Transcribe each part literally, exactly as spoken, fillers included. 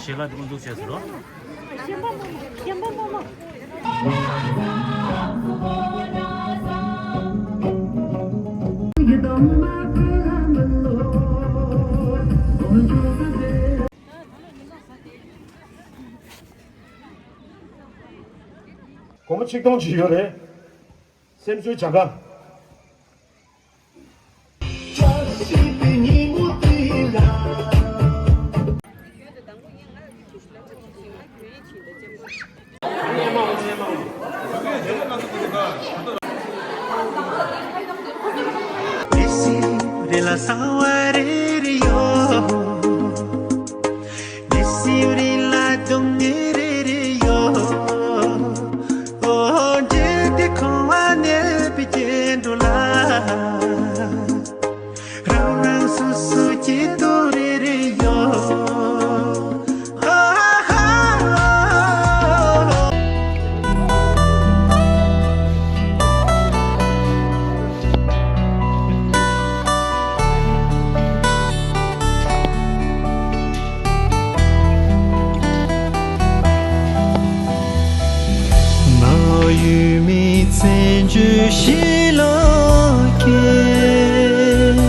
ཞལ་ལག་དེ་མོ་འདུག་བྱས་སོ། ཤན་པ་མོ་མོ། ཤན་པ་མོ་མོ། སྒོར་མོ་ཆིག་སྟོང་ཅིག་ཡོད་རེད། སེམས་གསོའི་བྱ་དགའ། རང་རང་སོ་སོ་སྐྱིད་སྡུག་རེ་རེ་ཡོད། ཨ་ཧ་ཧ། ནགས་ཡོད་མེད་བཙན་བྱོལ་ཞིག་ལ་སྐྱེས།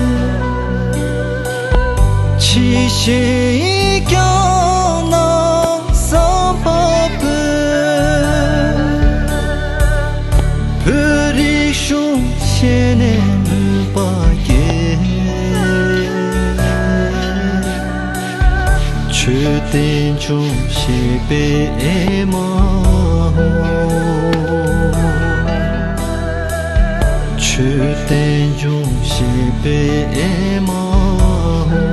ཕྱི་ཞིག་ཡིན་ཀྱང་ནང་བསམ་པ་སྤོས། བོད་རིག་གཞུང་ཤེས་ནས་མོས་པ་སྐྱེས། ཆོས་རྟེན་འབྱུང་བཞེད་པའི་ཨེ་མ་ཧོ། ཆོས་རྟེན་འབྱུང་བཞེད་པའི་ཨེ་མ་ཧོ།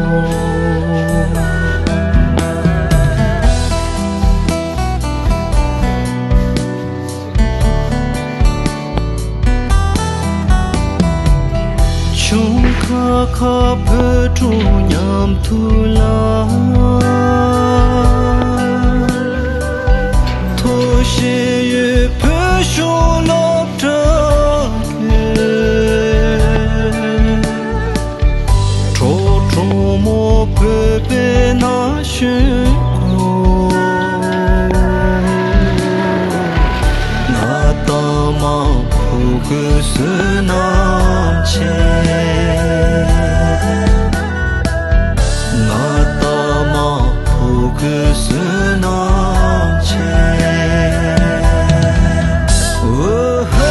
ཆུང་ཁ་ཁ་བོད་ཕྲུག་མཉམ་དུ་ལ། ཐུགས་བཞེད་ཡོད་བོད་གཞུང་སློབ་གྲྭ་གི། གྲོགས་གྲོགས་མོ་བོད་པའི་ན་གཞོན་ཀུན། ང་ལྟ་མ་ཕུ་གུ་བསོད་ནམས་ཆེ། ང་ལྟ་མ་ཕུ་གུ་བསོད་ནམས་ཆེ། འོ་ཧོ།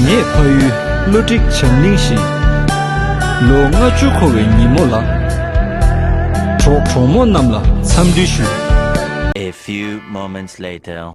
ངས་ཕ་ཡུལ་བློ་གྲོས་བྱམས་གླིང་ཞིག་ལོ་ལྔ་བཅུ་འཁོར་བའི་ཉིན་མོ་ལ། གྲོགས་གྲོགས་མོ་རྣམས་ལ་འཚམས་འདྲི་ཞུ། A few moments later.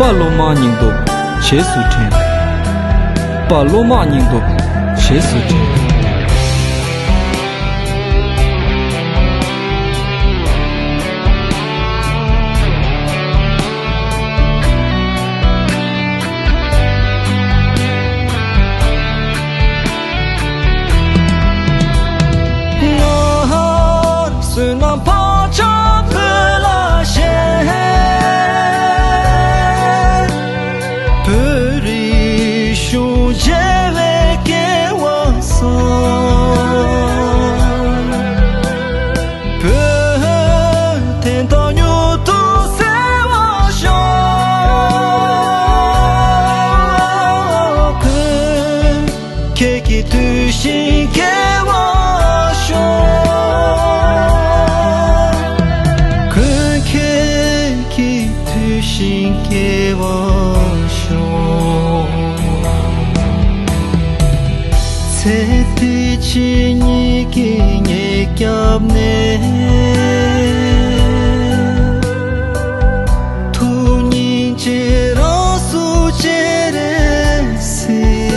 དཔའ་སློབ་མ་སྙིང་སྟོབས་རྗེས་སུ་དྲན། དཔའ་སློབ་མ་སྙིང་སྟོབས་རྗེས་སུ་དྲན། བསོད་ནམས་བག་ཆགས་བོད་ལ་བཞེས། བོད་རིག་གཞུང་རྒྱས་པའི་སྐལ་བ་བཟང་། བོད་དོན་དང་མྱུར་དུ་གསལ་བར་ཤོག། ཁྱེད་ཀྱི་ཐུགས་བཞེད་འགྲུབ་པར་ཤོག། ཁྱེད་ཀྱི་ཐུགས་བཞེད་འགྲུབ་པར་ཤོག། ཚེ་འདི་ཕྱི་གཉིས་ཀྱི་ཉེ་སྐྱབས་ནས། ཐུགས་སྙིང་རྗེ་རང་སུ་ཅི་རེད་གཟིགས།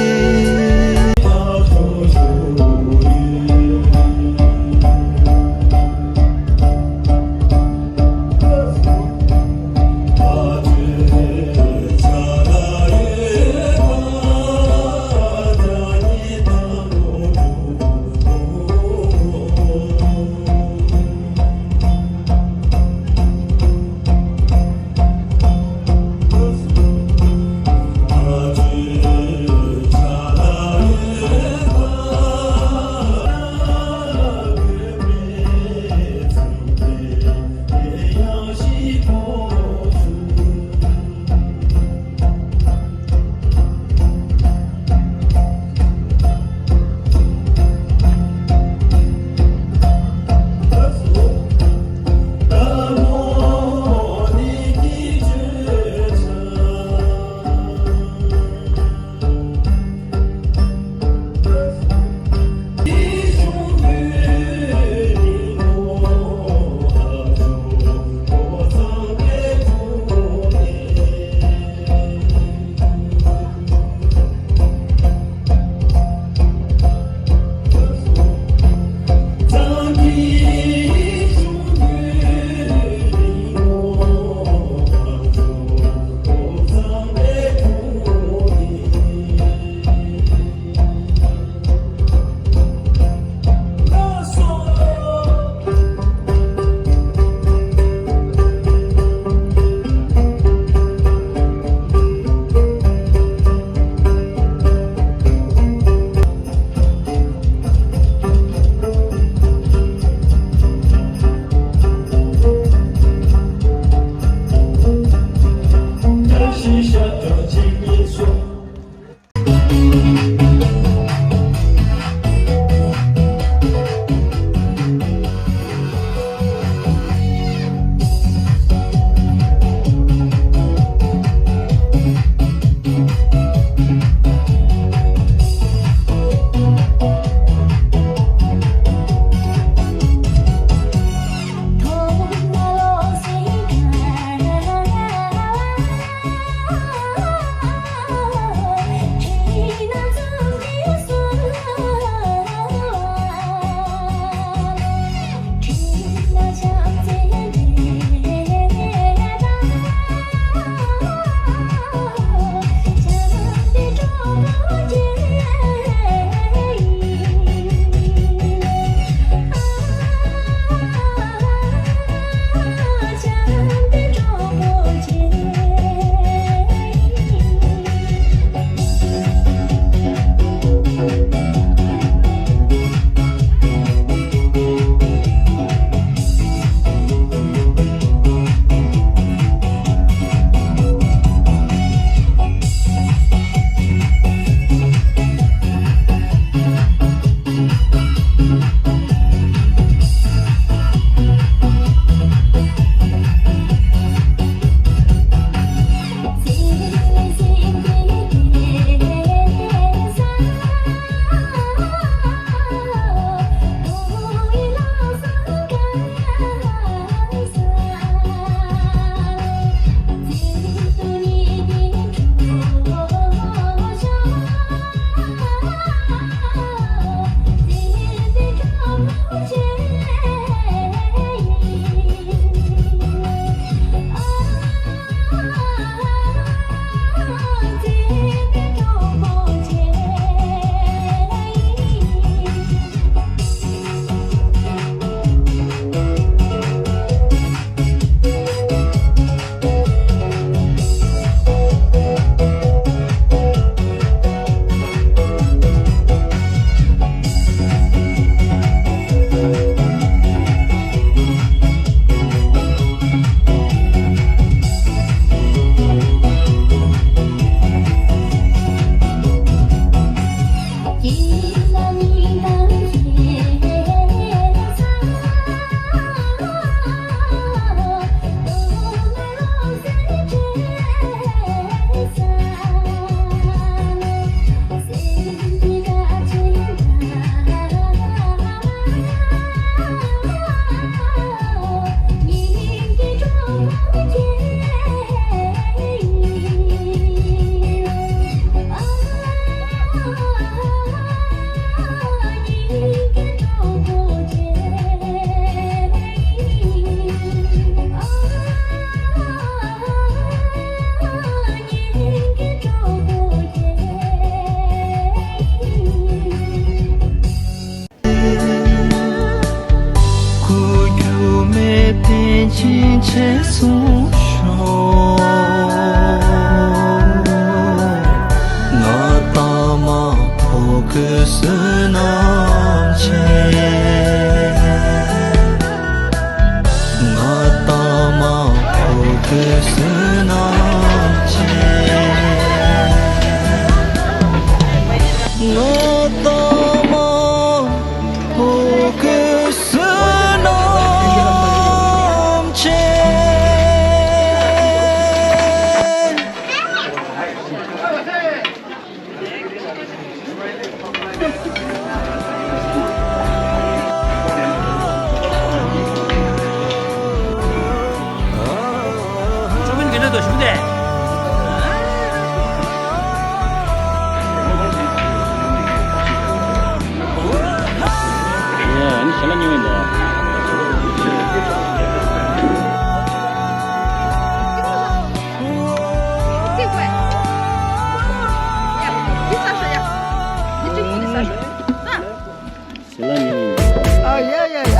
ཨ་ཡ་ཡ་ཡ།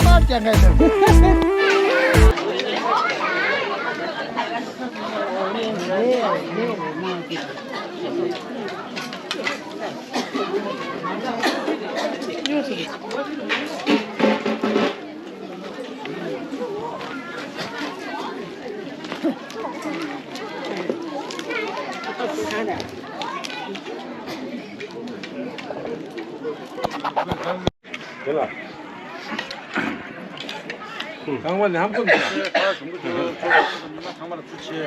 མར་ཀྱང་ག་ཡ། དེ་ལ། ཁང་པ་ལ་ཧམ་ཁོམ། ཁང་པ་ལ་ཚུར་ཆེ།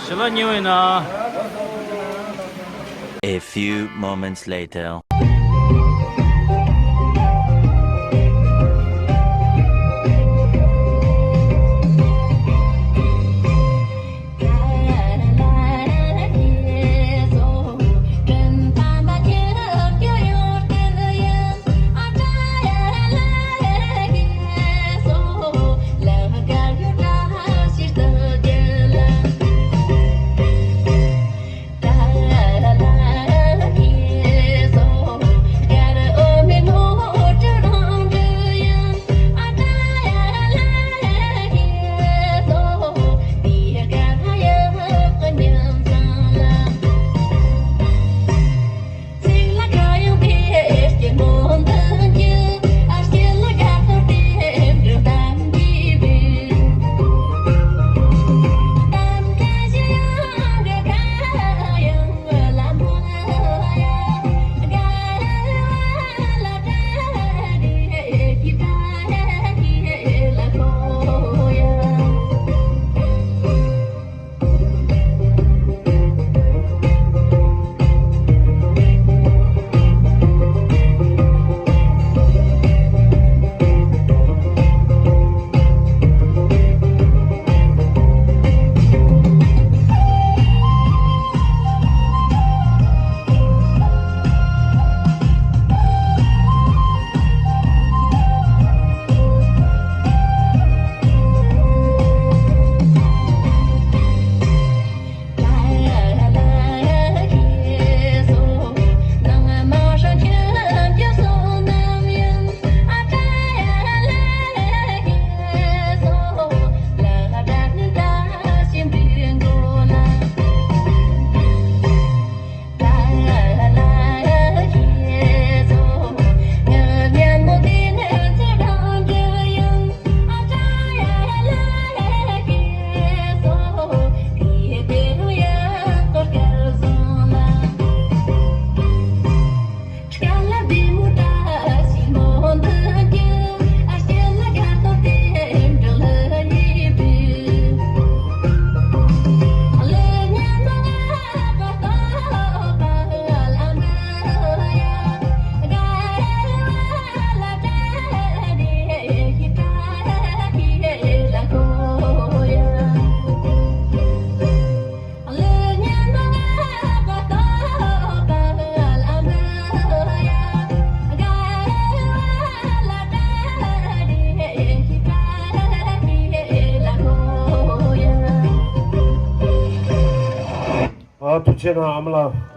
ཞི་ལ་ཉེ་བའི་ན། A few moments later. ཨ། ཐུགས་རྗེ་གནང་ཨ་མ་ལགས།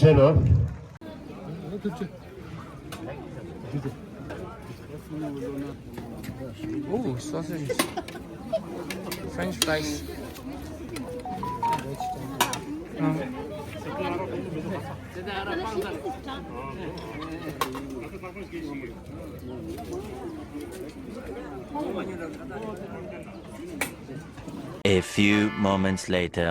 ཡིན་ནོ། Oh, sausage. French fries. A few moments later.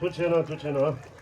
ཐུགས་རྗེ་གནང་། ཐུགས་རྗེ་གནང་།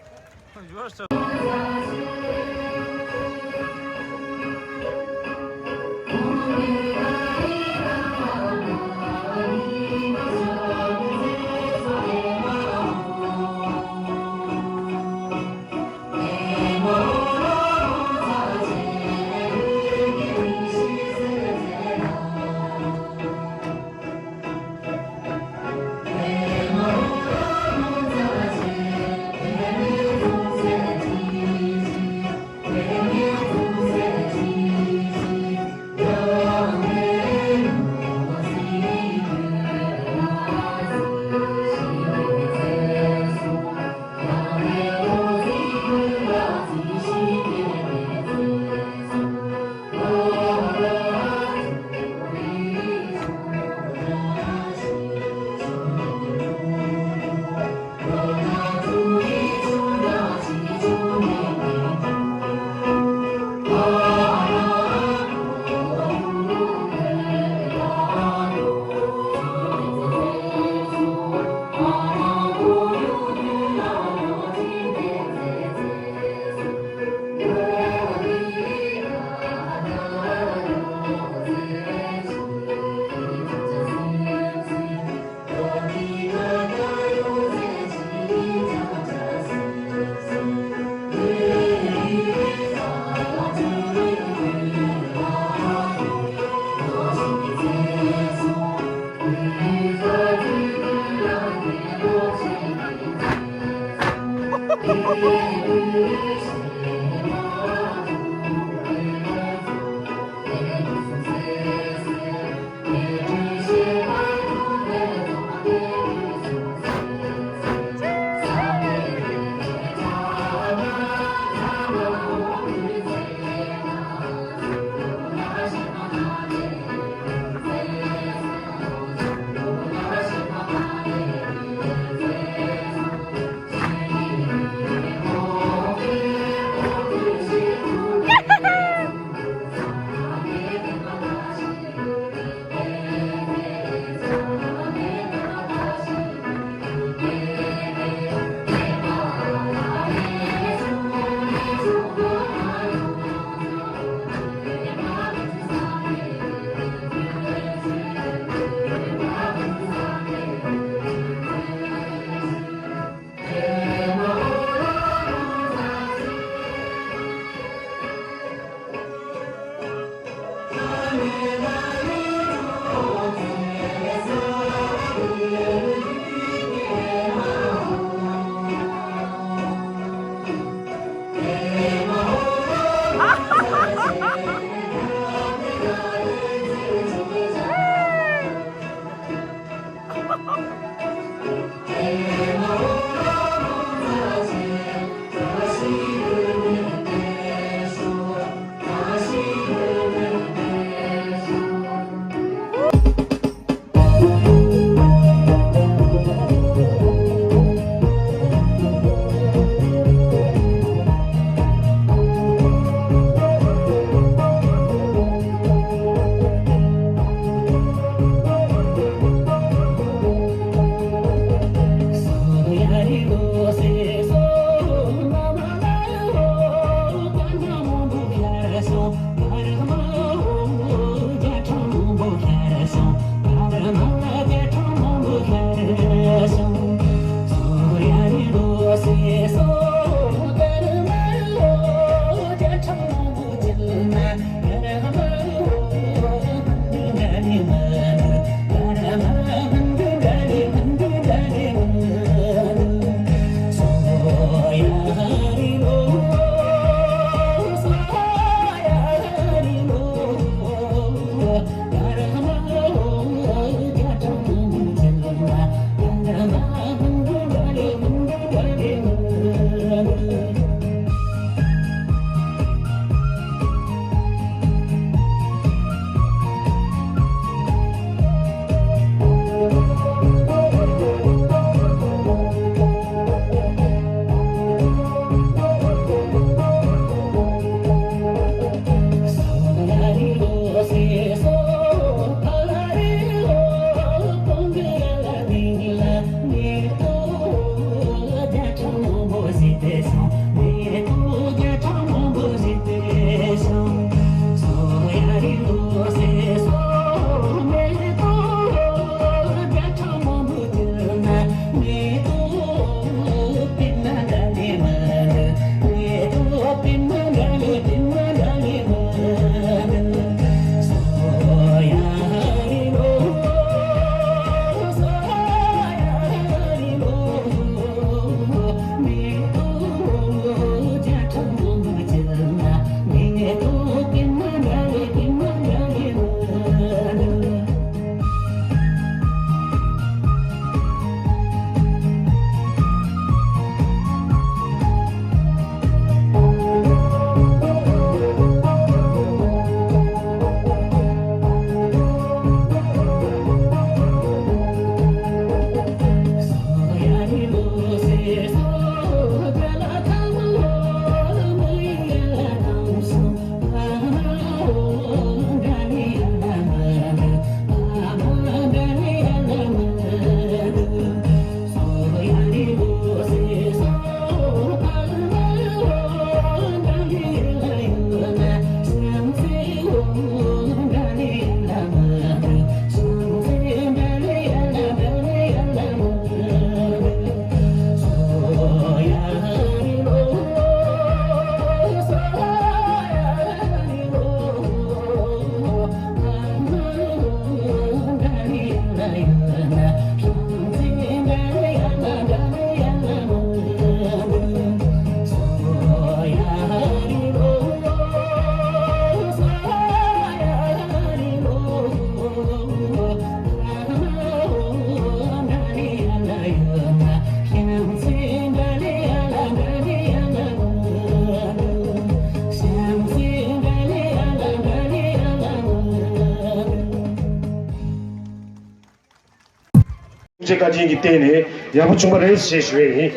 བཀའ་དྲིན་གྱི་སྟེང་ནས་ཡག་པོ་བྱུང་བ་རེད་ཞེས་ཞུ་ཡས་ཡིན།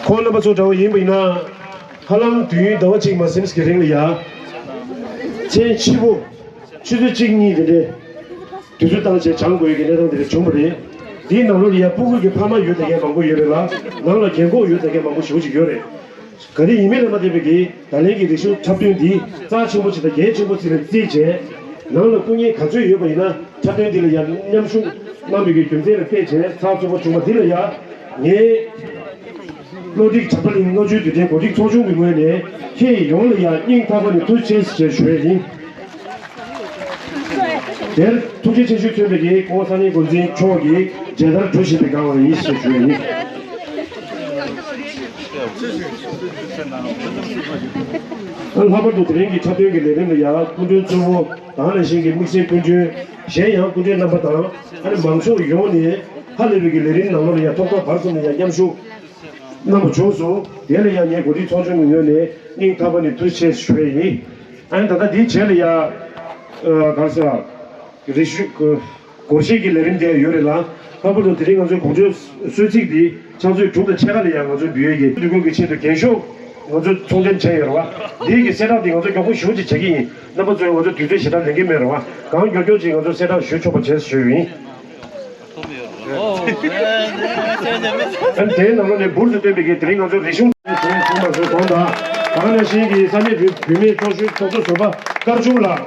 ཁོང་རྣམ་པ་ཚོ་འདྲ་བོ་ཡིན་པ་ཡིན་ན། ཧ་ལམ་དུས་ཡུན་ཟླ་བ་གཅིག་མ་ཟིན་གྱི་རིང་ལ་ཡ། མཚན་ཕྱི་པོ། ཆུ་ཚོད་གཅིག་གཉིས་དེ་འདྲའི། དུས་ཚོད་བཏང་བྱས་སྦྱང་དགོས་ཀྱི་གནས་སྟངས་དེ་འདྲ་བྱུང་བ་རེད། འདིའི་ནང་ལོགས་ལ་ཡ་སྤུ་གུ་གི་ཕ་མ་ཡོད་ད་མཁན་མང་པོ་ཡོད་རེད་ལ། ནང་ལ་རྒན་གོག་ཡོད་ད་མཁན་མང་པོ་ཞེ་པོ་ཅིག་ཡོད་རེད། ག་རེ་ཡིན་མིན་ལ་མ་ལྟོས་པའི་གི་ད་ལན་གྱི་རིག་གཞུང་འཁྲབ་སྟོན་འདི་རྩ་ཆེན་པོ་ཅིག་དང་འགན་ཆེན་པོ་ཅིག་ལ་བརྩིས་བྱས། ནང་ལ་སྐུ་ངལ་ག་ཚོད་ཡོད་པ་ཡིན་ན་འཁྲབ་སྟོན་འདི་ལ་ཡང་མཉམ་ཞུགས་གནང་བའི་གི་རྒྱུ་མཚན་ལ་བལྟས་བྱས་ཚགས་ཚུད་པོ་བྱུང་བ་འདི་ལ་ཡང་ངས་བློ་འགྲིག་བྱམས་པ་གླིང་མངའ་ཆོས་བདུད་འདྲེན་གོ་སྒྲིག་ཚོགས་ཆུང་གི་ངོས་ནས་ཁྱེད་ཡོངས་ལ་ཡང་སྙིང་ཐག་པ་ནས་ཐུགས་རྗེ་ཆེ་ཞེས་ཞུ་བ་ཡིན། དེར་ཐུགས་རྗེ་ཆེ་ཞུ་མཚོན་པའི་གི་ྋགོང་ས་ལྷན་རྒྱས་འགོ་འཛིན་མཆོག་གིས་མཇལ་དར་གྲོལ་བཞིན་པའི་སྒང་ལ་ཡིན་ཞེས་ཞུ་བ་ཡིན། ལྷག་པར་དུ་དེ་རིང་གི་འཁྲབ་སྟོན་གྱི་ལས་རིམ་ལ་ཡང་སྐུ་མགྲོན་གཙོ་བོ་དང་ནང་བཞིན་གྱི་དམིགས་བསལ་སྐུ་མགྲོན་གཞན་ཡང་སྐུ་མགྲོན་རྣམ་པ་དང་ཨ་ནི་མང་ཚོགས་ཡོངས་ནས་ཧ་ལས་པའི་གི་ལས་རིམ་ནང་ལོགས་ལ་ཡང་ཐོག་མཐའ་བར་གསུམ་ལ་ཡང་མཉམ་ཞུགས་གནང་བ་བྱུང་སོང་། དེ་ལ་ཡང་ངས་གོ་སྒྲིག་ཚོགས་ཆུང་གི་ངོས་ནས་སྙིང་ཐག་པ་ནས་ཐུགས་རྗེ་ཆེ་ཞུ་བ་ཡིན། ཨ་ནི་ད་ལྟ་འདིའི་རྗེས་ལ་ཡང་ག་རེ་ཟེར། རེ་ཞུ། སྒོར་གཞས་ཀྱི་ལས་རིམ་དེ་ཡང་ཡོད་རེད་ལ། ལྷག་པར་དུ་དེ་རིང་ང་ཚོའི་གོ་སྒྲིག་གསོལ་ཚིགས་འདི་ཕྱག་ཚོད་དྲུག་དང་ཕྱེད་ཀ་ལ་ཡང་ང་ཚོའི་འབུལ་ཡས་ཀྱི་འདུ་འགོད་ཀྱི་ཆེད་དུ་རྒྱན་ཤོག་ང་ཚོས་ཚོང་འགྲེམས་བྱས་ཡོད་རེད་བ། འདིའི་གི་གསལ་བསྒྲགས་འདི་ང་ཚོ་མགྱོགས་པོ་ཞེ་པོ་ཅིག་བྱེད་ཀྱི་ཡིན། རྣམ་པ་ཚོས་ང་ཚོ་དུས་ཚོད་ཞེ་དྲག་ལེན་གྱི་མེད་རེད་བ། གང་མགྱོགས་མགྱོགས་ཅིག་ང་ཚོས་གསལ་བསྒྲགས་ཞུ་ཆོག་པ་བྱས་ཞུས་ཡིན། ཨ་ནི་དེའི་ནང་ལོགས་ནས་འབུར་དུ་བཏོན་པའི་གི་དེ་རིང་ང་ཚོ་རིག་གཞུང་དེ་བྱུང་མ་སོང་གོང་དང་། ད་ག་ནང་བཞིན་གྱི་ས་གནས་བུད་མེད་ཚོགས་ཞུགས་ཚོགས་གཙོ་ཟུར་པ་དཀར་ཆུང་ལགས།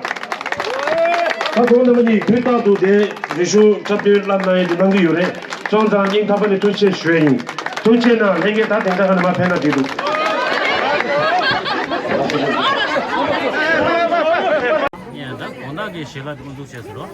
ད་ཁོང་རྣམ་པ་གཉིས་དུས་རྟག་ཏུ་དེ་རིག་གཞུང་འཁྲབ་སྟོན་བསླབ་གནང་ཡས་དེ་གནང་གི་ཡོད་རེད། སོང་ཙང་སྙིང་ཐག་པ་ནས་ཐུགས་རྗེ་ཆེ་ཞུ་ཡས་ཡིན། ཐུགས་རྗེ་གནང་། ལྷན་རྒྱས་ད་དེ་འདྲ་ག་ནས་མར་ཕེབས་ན་འགྲིག་འདུག་ངས་ད་དགོང་དག་གི་ཞལ་ལག་དེ་ཀུན་འཛུགས་བྱས་ཟེར་རོ།